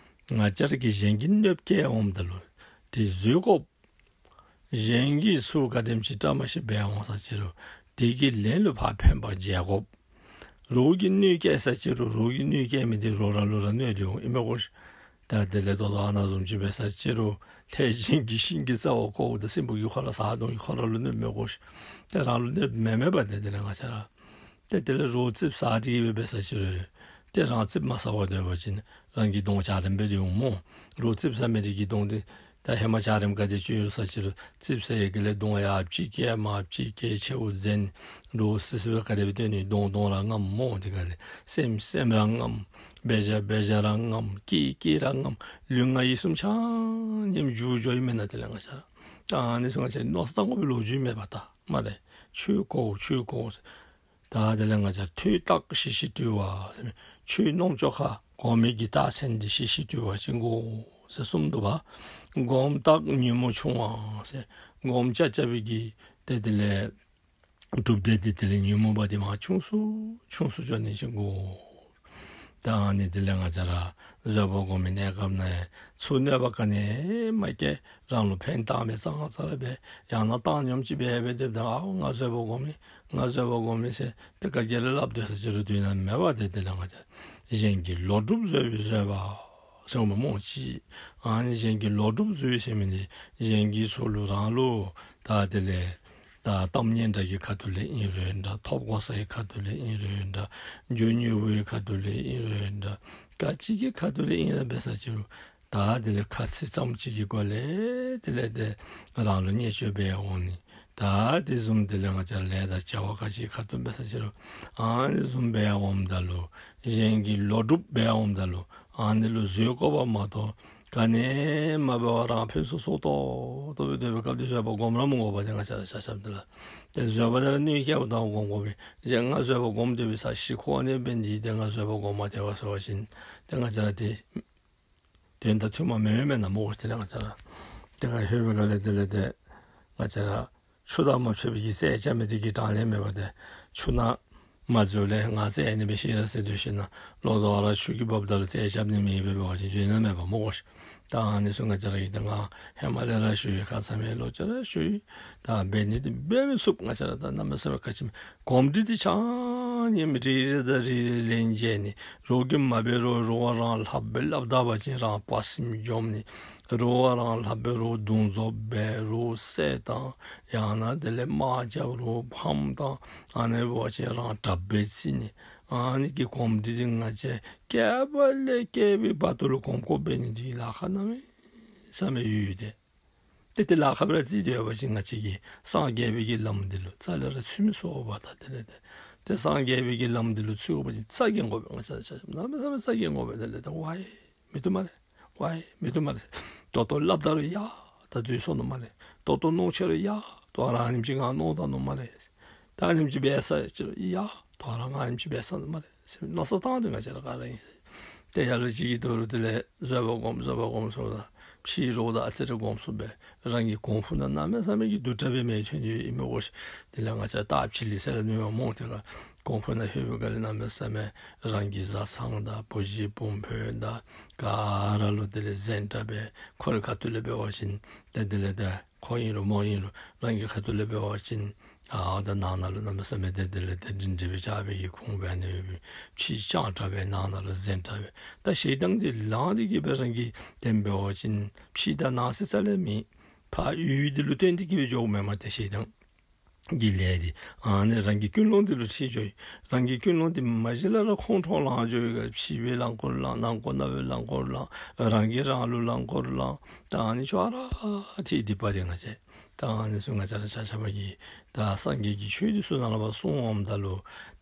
ང་བཅས་ར་གིས་གཞན་གྱི་གནོདཔ་བཀལ་འོངམ་ད་ལུ་དེ་བཟོད་དགོཔ། གཞན་གྱིས་ཚུར་ག་དེམ་ཅིག་བཀྲ་མ་ཤིས་འབད་འོང་ས་ཅིག་རུང་དེ་གི་ལན་ལུ་ཕར་ཕན་པ་འཇལ་དགོཔ། རོགས་ཀྱིས་གནོད་བཀལ་ས་ཅིག་རུང་རོགས་ཀྱིས་གནོད་བཀལ་མི་འདི་རོགས་ར་ལུ་ར་གནོད་དེ་འོང་ཨིན་མས་གོ་ཤིག། ད་དེ་ལས་ད་ལྟོ་ཨ་ནཱ་བཟུམ་ཅིག་འབད་ས་ཅིག་རུང་ལྷས་བྱིན་གྱིས་ཤིང་གི་རྩ་བར་བཀོཝ་ད་སྲིན་པོ་གིས་ཁོ་ར་ས་དོང་གིས་ཁོ་ར་ལུ་གནོདཔ་མས་གོ་ཤིག། ཏེ་རང་ལུ་གནོདཔ་མེན་མེན་པ། ཏེ་དེ་ལས་ང་བཅས་ར་ཏེ་དེ་ལས་རོགས་རྩིགཔ་ཟ་སྟེ་གི་སྦེ་འབད་ས་ཅིག་རུང་ཏེ་རང་རྩིགཔ་མ་ཟ་བར་སྡོད་པ་ཅིན་རང་གི་གདོང་འཇའ་རིསམོ་སྦེ་སྡོད་འོང་སྨོ། རོགས་རྩིགཔ་ཟ་མི་འདི་གི་གདོང་འདི་ད་ཧེ་མ་འཇའ་རིསམོ་ག་དེ་ཅིག་ཡོད་ས་ཅིག་རུང་རྩིགཔ་ཟ་ཡི་གི་ལས་གདོང་ཡར་ཅིག་བཀལ་མར་ཅིག་བཀལ་མཆེཝ་འཛིན་རོགས་སི་སི་སྦེ་ག་དེ་སྦེ་སྡོད་ནི་གདོང་གདོང་ར་རྔམ་སྨོ། དེ་ག་ལས་སེམས་སེམས་ར་རྔམ། འབད་བཞག་འབད་བཞག་ར་རྔམ། སྐྱིད་སྐྱིད་ར་རྔམ། ལུས་ངག་ཡིད་གསུམ་ཆ་མཉམ་འགྱུར་འགྱུརཝ་ཨིན་མེན་ན། དེ་ལས་ང་བཅས་ར་ད་ཨ་ནི་ཚུ་ང་བཅས་མནོ་བསམ་བཏང་དགོ་པའི་ལོ་རྒྱུས་མས་པ། ད་མ་རེ་ཆོས་གོ་ཆོས་གོ་ད་དེ་ལས་ང་བཅས་ཐོས་རྟགས་ཞི་ཞིང་དུལ་བ་ཟེར་མི་ཆོས་རྣམ་ཅོ་ཁར་གོ་མི་གི་རྟགས་མཚན་འདི་ཞི་ཞིང་དུལ་བ་ཅིག་དགོ་ཟེར་གསུངམ་འདུག་པ། སྒོམ་རྟགས་ཉོན་མོངས་ཆུང་བ་ཟེར་སྒོམ་རྐྱབ་རྐྱབ་པའི་གི་ཏེ་དེ་ལས་གྲུབ་འབྲས་འདི་དེ་ལས་ཉོན་མོངས་པ་འདི་མར་ཆུང་སུ་ཆུང་སུ་འགྱོ་ནི་ཅིག་དགོ། ད་ཨ་ནི་དེ་ལས་ང་བཅས་ར་བཟོད་པ་སྒོམ་མི་གནས་སྐབས་ནང་ཚུར་གནོད་པ་ག་ནི་མ་བཀལ། རང་ལུ་ཕན་བཏགས་མི་ཙང་ཙ་ར་འབད། ཡང་ན་བཏང་སྙོམས་ཅིག་འབད་འབད་སྡོདཔ་ད་ཨའོ་ང་བཟོད་པ་སྒོམ་ཡི་ང་བཟོད་པ་སྒོམ་ཡི་ཟེར་ཏེ་ག་གིས་ར་སླབ་སྡོད་ས་ཅིག་རུང་དོན་དག་མེད་པ། ཏེ་དེ་ལས་ང་བཅས་གཞན་གྱི་ལོག་སྒྲུབ་བཟོད་པའི་བཟོད་པ་ཟེར་མི་སྨོ་ཅིག། ཨ་ནི་གཞན་གྱི་ལོག་སྒྲུབ་བཟོད་ཟེར་མི་འདི་གཞན་གྱིས་ཚུར་ལུ་རང་ལུ་ད་དེ་ལས་ད་གཏམ་སྙན་གྲགས་ཀྱི་ཁ་ཐུག་ལས་ཨིན་རུང་འདྲ། ཐོབ་གོ་ས་ཡི་ཁ་ཐུག་ལས་ཨིན་རུང་འདྲ། རྒྱུ་དངོས་པོའི་ཁ་ཐུག་ལས་ཨིན་རུང་འདྲ། ག་ཅི་གི་ཁ་ཐུག་ལས་ཨིན་རུང་འབད་ས་ཅིག་རུང་ད་དེ་ལས་ཁ་ཚིག་ཙམ་ཅིག་གི་སྒོ་ལས་དེ་ལས་ཏེ་རང་ལུ་བརྙས་བཅོས་འབད་འོང་ནི། ད་དེ་བཟུམ་དེ་ལས་ང་བཅས་ལས་ད་བྱ་བ་ག་ཅི་ཁ་ཐུག་འབད་ས་ཅིག་རུང་ཨ་ནི་བཟུམ་འབད་འོངམ་ད་ལུ་གཞན་གྱི་ལོག་སྒྲུབ་འབད་འོངམ་ད་ལུ་ཨ་ནི་ལུ་བཟོད་དགོཔ་མ་གཏོགས་ག་ནི་མ་འབད་བར་རང་ཕུན་སུམ་ཚོགས་ཏོག་ཏོ་སྦེ་སྡོད་པའི་སྐབས་འདི་བཟོད་པ་སྒོམ་ར་མི་དགོ་པ། ཏེ་ང་བཅས་ར་ཆ་ཁྱབ་འདི་ལུ་ཏེ་བཟོད་པ་འདི་ར་གནོད་བཀལཝ་ད་སྒོམ་དགོ་པས། གཞན་ང་བཟོད་པ་སྒོམ་སྡོད་པའི་ས་ཤི་ཁོ་ནི་འབད་ནི་འདི་ཏེ་ང་བཟོད་པ་སྒོམ་མ་སྟེར་བ་ཟེར་བ་ཅིན་ཏེ་ང་བཅས་ར་ཏེ་དོན་དང་མཐུན་པ་མེན་མེན་ན་སྨོ་གོ། དེ་ལས་ང་བཅས་ར་ཏེ་ག་ཧེ་བའི་ག་ལས་དེ་ལས་ཏེ་ང་བཅས་ར་ཆུ་དང་མ་ཕྱད་པའི་གི་རྩལ་རྐྱབ་མི་དེ་གིས་དྲང་ལས་མེད་པ། ཏེ་ཆུ་ནང་མ་འཛུལ་ལས་ང་རྩལ་ཨ་ནི་སྦེ་ཤེས་ར་ཟེར་སྡོད་ཞིན་ན་ལོག་ལྟ་བ་ར་ཆུ་གིས་འབགཔ་ད་ལུ་རྩལ་རྐྱབ་ནི་མེད་པས་འབད་བ་ཅིན་དོན་དག་མེད་པ་སྨོ་གོ་ཤིག། ད་ཨ་ནི་ཚུ་ང་བཅས་ར་གིས་ད་ང་ཧེ་མ་ལས་ར་ཞུ་ཡི། ཁ་ཙ་མེད་ལོ་ཅིག་ར་ཞུ་ཡི། ད་འབད་ནི་འདི་འབད་མི་ཚུགས། ང་བཅས་ར་ད་གནམ་མེད་ས་མེད་ག་ཅི་སྒོམ་འདི་འདི་ཆ་མཉམ་རེ་རེ་དང་རེ་རེ་ལན་འཇལ་ནི། རོགས་ཀྱིས་མ་འབད་རུང་རོགས་རང་ལྷག་པའི་སླབ་ད་པ་ཅིན་རང་དཔའ་སེམས་འཇོམས་ནི། རོགས་རང་ལྷག་པའི་རོགས་བརྡུང་བཟོ་འབད་རོགས་བསད་བཏང་ཡང་ན་དེ་ལས་དམག་རྐྱབ་རོགས་ཕམ་བཏང་ཨ་ནི་འབད་བ་ཅིན་རང་དྲག་པས་རྩི་ནི། ཨ་ནི་གི་སྒོམ་འདི་འདི་ང་བཅས་སྐྱེ་བ་ལས་སྐྱེ་བའི་བར་དུ་ལུ་སྒོམ་དགོཔ་འབད་ནི་འདི་ལཱ་ཁག་གནམ་མེད་ ས་མེད་ཡོད་དེ། ཏེ་དེ་ལཱ་ཁག་སྦེ་ར་བརྩིས་ཏེ་ཡོད་པ་ཅིན་ང་བཅས་ཀྱིས་སངས་རྒྱས་པའི་གི་ལམ་འདི་ལུ་རྩ་ལས་ར་ཚུད་མི་ཚུགས་པས། ད་དེ་ལས་ཏེ་ཏེ་སངས་རྒྱས་པའི་གི་ལམ་འདི་ལུ་ཚུད་དགོ་པ་ཅིན་རྩ་འགེངས་དགོ་པས། ང་བཅས་ར་ཆ་ཁྱབ་གནམ་མེད་ས་མེད་རྩ་འགེངས་དགོ་པས། དེ་ལས་ཏེ་ཝའི་མི་བཏུབ་སྨ་རེ། ཝའི་མི་བཏུབ་སྨ་རེ། ད་ལྟོ་སླབ་ད་རུང་ཡ་ད་འཛོལ་སོ་ནུག་སྨ་རེ། ད་ལྟོ་མནོ་ཆེ་རུང་ཡ་ད་རང་ཉིནམ་ཅིག་ང་མནོ་ད་ནུག་སྨ་རེ། ད་ཉིནམ་ཅིག་འབད་ས་ཅིག་ཡ་ད་རང་ང་ཉིནམ་ཅིག་འབད་ས་ནུག་སྨ་རེ་ཟེར་མནོ་བསམ་བཏང་སྟེ་ང་བཅས་ར་ག་ར་ཨིན་ཟེར། ཏེ་ལ་ལུ་ཅིག་གིས་ད་རུང་དེ་ལས་བཟོད་པ་སྒོམ་བཟོད་པ་སྒོམ་ཟེརཝ་ད་ཕྱི་རོལ་ད་ཨ་ཙི་རེ་སྒོམ་ཚུགས་པས། རང་གི་གོང་ཕུ་ནང་གནམ་མེད་ས་མེད་ཀྱི་སྡུག་དྲགས་སྦེ་མེ་ཐོན་ཡོད་ཨིན་མས་གོ་ཤིག། དེ་ལས་ང་བཅས་ད་ཕྱི་ལུ་ཟེར་ལ་ནུས་པ་མོ་དེ་ག་གོང་ཕུ་ནང་ལྷོད་པའི་སྒང་ལས་གནམ་མེད་ས་མེད་རང་གི་བཟའ་ཚང་དང་བུ་གཞི་བུམོ་དང་ག་ར་ལུ་དེ་ལས་གཟན་དྲགས་སྦེ་ཁོ་རའི་ཁ་ཐུག་ལས་འབད་བ་ཅིན་ཏེ་དེ་ལས་ད་ཁོ་ཨིན་རུང་མོ་ཨིན་རུང་རང་གི་ཁ་ཐུག་ལས་འབད་བ་ཅིན་ཨ་ད་ནང་ན་ལུ་གནམ་མེད་ས་མེད་དེ་དེ་ལས་ཏེ་སྒྲིང་སྒྲི་སྦེ་ཆགས་པའི་གི་ཁུངས་སྦེ་ཨ་ནི་སྦེ་ཕྱི་སྤྱང་དྲགས་སྦེ་ནང་ན་ལུ་གཟན་དྲགས་སྦེ། ད་ཞེ་སྡང་འདི་ལངས་ཏེ་གི་སྦེ་རང་གིས་དེ་འབད་བ་ཅིན་ཕྱི་དང་ནང་ཟེར་རྩ་ལས་མེད། ཕར་ཡུལ་འདི་ལུ་བརྟེན་ཏེ་གི་སྦེ་འགྱོཝ་མས་སྨ་རེ། ཏེ་ཞེ་སྡང་གི་ལས་འདི་ཨ་ནི་རང་གི་ཀུན་སློང་འདི་ལུ་འཁྲིལ་འགྱོ་ཡི། རང་གི་ཀུན་སློང་འདི་མ་གཞི་ལས་ར་ཁོང་ཁྲོ་ལང་འགྱོ་ཡི་ག། ཕྱི་པའི་རླངས་འཁོར་ལང་ནང་འཁོར་ནང་པའི་རླངས་འཁོར་ལང་རང་གིས་རང་ལུ་རླངས་འཁོར་ལང་། ད་ཨ་ནི་ཅོག་ར་འཐད་སྡིག་པ་འདི་ང་བཅས། ད་ཨ་ནི་ཚུ་ང་བཅས་ར་ཆ་ཁྱབ་ཀྱིས་ད་སངས་རྒྱས་ཀྱི་ཆོས་འདི་ཚུ་ནང་ལས་ཕར་གསུངས་འོངམ་ད་ལུ་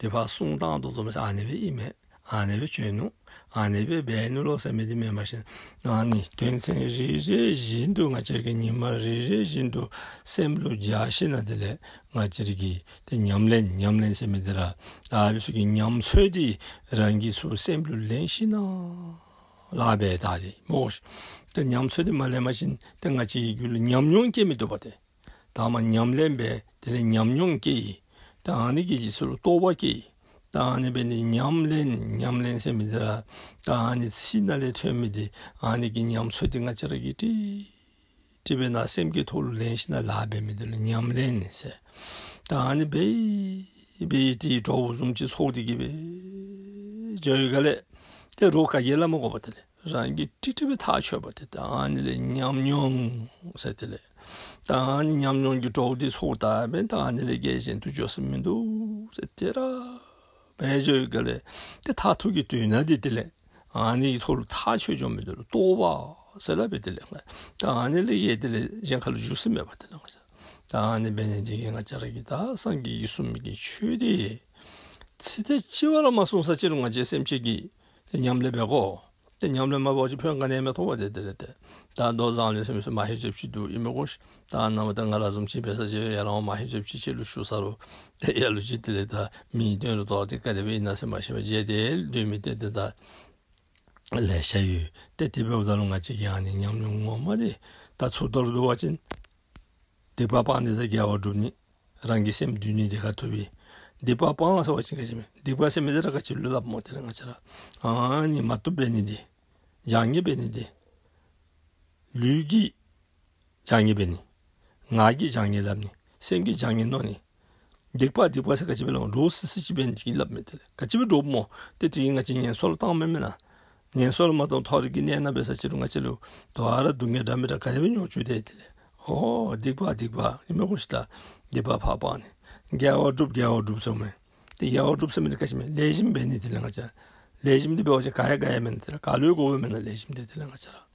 དེ་ཕར་གསུང་དང་དོ་ཚོམ་ཟེར་ཨ་ནི་སྦེ་ཨིན་མས། ཨ་ནི་སྦེ་བྱོན་ནུག། ཨ་ནི་སྦེ་འབད་ནུག་ལོ་ཟེར་མི་འདི་མེན་པར་ཞིན་ཨ་ནི་དོན་ཚན་རེ་རེ་བཞིན་དུ་ང་བཅས་ཀྱིས་ཉི་མ་རེ་རེ་བཞིན་དུ་སེམས་ལུ་འཇགས་ཞིན་ན་དེ་ལས་ང་བཅས་ཀྱིས་ཏེ་ཉམས་ལེན་ཉམས་ལེན་ཟེར་མི་འདི་ར་ཨ་བི་ཚུ་གི་ཉམས་ཚོད་འདི་རང་གིས་ཚུར་སེམས་ལུ་ལེན་ཞིན་ན་ལཱ་འབད་ད་དེ་སྨོ་ཤིག། ཏེ་ཉམས་ཚོད་འདི་མ་ལེན་པ་ཅིན་ཏེ་ང་བཅས་ཀྱི་རྒྱུད་ལུ་ཉམས་མྱོང་སྐྱེ་མི་བཏུབ་པས་ཏེ། ད་མ་ཉམས་ལེན་འབད་དེ་ལས་ཉམས་མྱོང་སྐྱེ་ཡི། ད་ཨ་ནི་གི་རྗེས་སུ་ལུ་རྟོགས་པ་སྐྱེ་ཡི། ད་ཨ་ནི་འབད་ནི་ཉམས་ལེན་ཉམས་ལེན་ཟེར་མི་འདི་ར་ད་ཨ་ནི་ཚིག་ནང་ལས་ཐོན་མི་འདི་ཨ་ནི་གི་ཉམས་ཚོད་འདི་ང་བཅས་ར་གིས་ཏིག་ཏིག་སྦེ་ནཱ་སེམས་ཀྱི་ཐོག་ལུ་ལེན་ཞིན་ན་ལཱ་འབད་མི་འདི་ལུ་ཉམས་ལེན་ཟེར། ད་ཨ་ནི་འབད་འབད་ཏེ་གྲོགས་བཟུམ་ཅིག་ཚོགས་ཏེ་གི་སྦེ་འགྱོ་བའི་སྒང་ལས་ཏེ་རོགས་ག་གིས་སླབ་མ་དགོ་པས་དེ་ལས། རང་གིས་ཏིག་ཏིག་སྦེ་ཐག་ཆོད་པ་དེ་ད་ཨ་ནི་ལས་ཉམས་མྱོང་ཟེར་དེ་ལས། ད་ཨ་ནི་ཉམས་མྱོང་གི་གྲོགས་འདི་ཚོགས་ད་འབདན་ད་ཨ་ནི་ལས་བརྒལ་གཞན་དུ་འགྱོ་ས་མིན་འདུག་ཟེར་དེ་ར་འབད་འགྱོ་བའི་སྒང་ལས་ཏེ་མཐར་ཐུག་གི་དོན་དག་འདི་དེ་ལས་ཨ་ནི་གི་ཐོག་ལུ་ཐག་ཆོད་འགྱོ་མི་འདི་ལུ་རྟོགས་པ་ཟེར་སླབ་པས་དེ་ལས། ད་ཨ་ནི་ལས་ཡེ་དེ་ལས་གཞན་ཁ་ལུ་འགྱོ་ས་མེད་པ་དེ་ལས་ང་བཅས། ད་ཨ་ནི་འབད་ནི་འདི་གིས་ང་བཅས་ར་གིས་ད་སངས་རྒྱས་ཀྱིས་གསུངས་མི་གི་ཆོས་འདི་ཚིག་དེ་གཅིག་བ་ར་མ་གསུངས་ས་ཅིག་རུང་ང་བཅས་སེམས་ཅན་གྱིས་ཏེ་ཉམས་ལེན་འབད་དགོ། ཏེ་ཉམས་ལེན་མ་འབད་བ་ཅིན་ཕན་ག་ནི་ཡང་མི་ཐོགས་པས་ཏེ་དེ་ལས་ཏེ། ད་མདོ་མཛངས་བླུན་ཟེར་མི་ཚུ་མ་ཧེ་ཅོག་ཅིག་འདུག་ཨིན་མས་གོ་ཤིག། ད་ནཱ་མ་ད་ང་ར་བཟུམ་ཅིག་འབད་ས་ཅིག་ཡར་ལས་མ་ཧེ་ཅོག་ཅིག་ཅིག་ལུ་ཞུ་ས་རུང་ཏེ་ལ་ལུ་ཅིག་དེ་ལས་ད་མིང་བཏོན་རུང་དོ་རུང་ཏེ་ག་དེ་སྦེ་ཨིན་ན་ཟེར་མ་ཤེས་པར་བརྗེད་དེ་སྡོད་མི་ཏེ་ཏེ་ད་ལེ་ཤ་ཡོད། ཏེ་དེ་འབདཝ་ད་ལུ་ང་བཅས་ཀྱིས་ཨ་ནི་ཉམས་མྱོང་ངོ་མ་འདི་ད་ཚུར་དོར་བཏུབ་པ་ཅིན་སྡིག་པ་སྤང་ནི་དང་དགེ་བ་སྒྲུབ་ནི། རང་གི་སེམས་འདུལ་ནི་འདི་ཁ་ཐུག་པས། སྡིག་པ་སྤང་ཟེར་བ་ཅིན་ག་ཅི་སྨོ། སྡིག་པ་ཟེར་མི་འདི་ར་ག་ཅི་ལུ་སླབ་སྨོ་དེ་ལས་ང་བཅས་ར་ཨ་ནི་མ་བཏུབ་འབད་ནི་འདི། བྱང་ཉེས་འབད་ནི་འདི། ལུས་ཀྱི་བྱང་ཉེས་འབད་ནི། ངག་གི་བྱང་ཉེས་སླབ་ནི། སེམས་ཀྱི་བྱང་ཉེས་མནོ་ནི། སྡིག་པ་སྡིག་པ་ཟེར་ག་ཅི་སྦེ་སླབ་སྨོ། འདྲོག་སི་སི་ཅིག་འབད་ནི་འདི་གིས་སླབ་མས་དེ་ལས། ག་ཅི་སྦེ་འདྲོགཔ་སྨོ། ཏེ་དེ་གིས་ང་བཅས་ངན་སོང་ལུ་བཏང་མི་མེན་ན། ངན་སོང་ལུ་མ་བཏང་མཐོ་རིས་ཀྱི་གནས་ནང་འབད་ས་ཅིག་རུང་ང་བཅས་ལུ་དོ་རུང་སྡུག་བསྔལ་འདྲ་མི་འདྲ་ག་དེ་སྦེ་མྱོང་བཅུག་དེས་དེ་ལས། ཨོ་སྡིག་པ་སྡིག་པ་ཨིན་མས་གོ་ཤིག། ད་སྡིག་པ་ཕར་སྤང་ནི། དགེ་བ་སྒྲུབ་དགེ་བ་སྒྲུབ་ཟེརཝ་མས། ཏེ་དགེ་བ་སྒྲུབ་ཟེར་མི་འདི་ག་ཅི་སྨོ། ལེགས་ཤོམ་འབད་ནི་དེ་ལས་ང་བཅས། ལེགས་ཤོམ་འདི་འབད་བ་ཅིན་ག་ཡང་ག་ཡང་མེན་ན། དེ་ལས་ག་ལུ་ཡང་དགོ་པས་མེན་ན་ལེགས་ཤོམ་འདི་དེ་ལས་ང་བཅས་ར།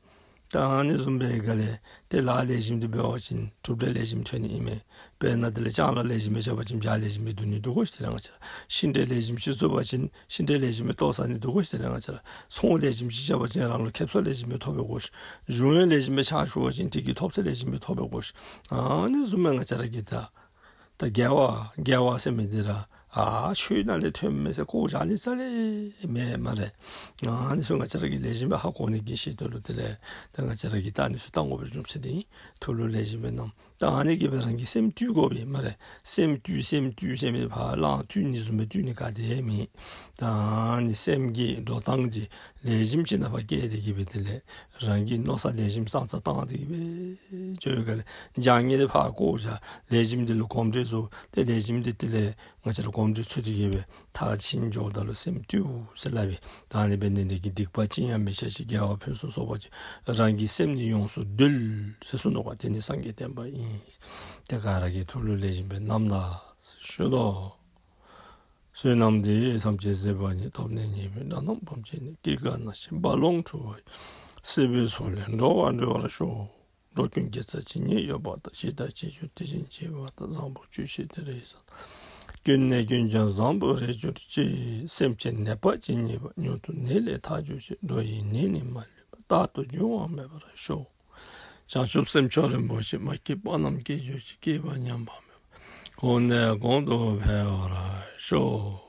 ད་ཨ་ནི་བཟུམ་འབད་བའི་སྒང་ལས་ཏེ་ལཱ་ལེགས་ཤོམ་འདི་འབད་བ་ཅིན་གྲུབ་འབྲས་ལེགས་ཤོམ་ཐོན་ནི་ཨིན་མས། དཔེར་ན་དེ་ལས་ལྕང་ལཱ་ལེགས་ཤོམ་སྦེ་རྐྱབ་པ་ཅིན་བྱ་ལེགས་ཤོམ་སྦེ་བརྡུང་ནི་འདུག་གོ་ཤིག། དེ་ལས་ང་བཅས་ར་ཤིང་འབྲས་ལེགས་ཤོམ་ཅིག་བཙུགས་པ་ཅིན་ཤིང་འབྲས་ལེགས་ཤོམ་སྦེ་བཏོག་བཟའ་ནི་འདུག་གོ་ཤིག། དེ་ལས་ང་བཅས་ར་ཚོང་ལེགས་ཤོམ་ཅིག་རྐྱབ་པ་ཅིན་རང་ལུ་ཁེ་སང་ལེགས་ཤོམ་སྦེ་ཐོབ་པས་གོ་ཤིག། གཞུང་ཡང་ལེགས་ཤོམ་སྦེ་ཕྱག་ཞུ་བ་ཅིན་དེ་གི་ཐོབ་ཚད་ལེགས་ཤོམ་སྦེ་ཐོབ་པས་གོ་ཤིག། ཨ་ནི་བཟུམ་སྦེ་ང་བཅས་ར་གིས་ད་ད་དགེ་བ་དགེ་བ་ཟེར་མི་འདི་ར་ཨ་ཆོས་ནང་ལས་ཐོན་མས་ཟེར་བཀོ་བཞག་ནི་རྩ་ལས་མེད་སྨ་རེ། ཨ་ནི་ཚུ་ང་བཅས་ར་གིས་ལེགས་ཤོམ་སྦེ་ཧ་གོ་ནི་གི་ཆེད་དུ་ལུ་དེ་ལས་ད་ང་བཅས་ར་གིས་ད་ཨ་ནི་ཚུ་བཏང་དགོ་པའི་རྒྱུ་མཚན་འདི་ཨིན། ཐུགས་ལུ་ལེགས་ཤོམ་སྦེ་བསྣམས། ད་ཨ་ནི་གིས་སྦེ་རང་གི་སེམས་བཏུལ་དགོ་པས་སྨ་རེ། སེམས་བཏུལ་སེམས་བཏུལ་སེམས་བཏུལ་ཕར་གླང་བཏུལ་ནི་བཟུམ་སྦེ་བཏུལ་ནི་ག་དེ་མེད། ད་ཨ་ནི་སེམས་ཀྱི་འགྲོ་སྟངས་འདི་ལེགས་ཤོམ་ཅིག་ནང་ཕར་བསྐྱལ་ཏེ་གི་སྦེ་དེ་ལས་རང་གི་མནོ་བསམ་ལེགས་ཤོམ་བཟང་ཙང་བཏང་སྟེ་གི་སྦེ་འགྱོ་བའི་སྒང་ལས་བྱང་ཉེས་འདི་ཕར་བཀོ་བཞག། ལེགས་ཤོམ་འདི་ལུ་གོམས་འདྲིས་བཙུགས། ཏེ་ལེགས་ཤོམ་འདི་དེ་ལས་ང་བཅས་ར་གོམས་འདྲིས་བཙུགས་ཏེ་གི་སྦེ་མཐར་ཕྱིན་འགྱོཝ་ད་ལུ་སེམས་བཏུལ་ཟེར་སླབ་པས། ད་ཨ་ནི་འབད་ནི་འདི་གིས་སྡིག་པ་ཅི་ཡང་མི་བྱ་ཞིང་། དགེ་བ་ཕུན་སུམ་ཚོགས་པར་སྤྱད། རང་གི་སེམས་ནི་ཡོངས་སུ་འདུལ་ཟེར་གསུངས་ནུག་པ། དེ་ནི་སངས་རྒྱས་བསྟན་པ་ཡིན། ཏེ་ག་ར་གིས་ཐུགས་ལུ་ལེགས་ཤོམ་སྦེ་བསྣམས་ད་ཞུ་དོ། བསོད་ནམས་འདི་ཡིས་ཐམས་ཅད་གཟིགས་པ་ཉིད། ཐོབ་ནས་ཉེས་པའི་དགྲ་རྣམས་ཕམ་བྱས་ནས། སྐྱེ་རྒ་ན་འཆིའི་རྦ་ཀློང་འཁྲུགས་པ་ཡི། སྲིད་པའི་མཚོ་ལས་འགྲོ་བ་སྒྲོལ་བར་ཤོག། འགྲོ་ཀུན་དགེ་རྩ་ཇི་སྙེད་ཡོད་པ་དང་། བྱས་དང་བྱེད་འགྱུར་དེ་བཞིན་བྱེད་པ་དང་། བཟང་པོ་ཇི་བཞིན་དེ་རེ་ཟུང་། ཀུན་ནས་ཀུན་ཀྱང་བཟང་པོར་རེག་གྱུར་ཅིག། སེམས་ཅན་ནད་པ་ཇི་སྙེད་པ། མྱུར་དུ་ནད་ལས་ཐར་གྱུར་ཅིག། འགྲོ་ཡི་ནད་ནི་མ་ལུས་པ། རྟག་ཏུ་འབྱུང་བ་མེད་པར་ཤོག། བྱང་ཆུབ་སེམས་མཆོག་རིན་པོ་ཆེ། མ་སྐྱེས་པ་རྣམས་སྐྱེ་གྱུར་ཅིག། སྐྱེས་པ་ཉམས་པ་མེད་པར། གོང་ནས་གོང་དུ་འཕེལ་བར་ཤོག།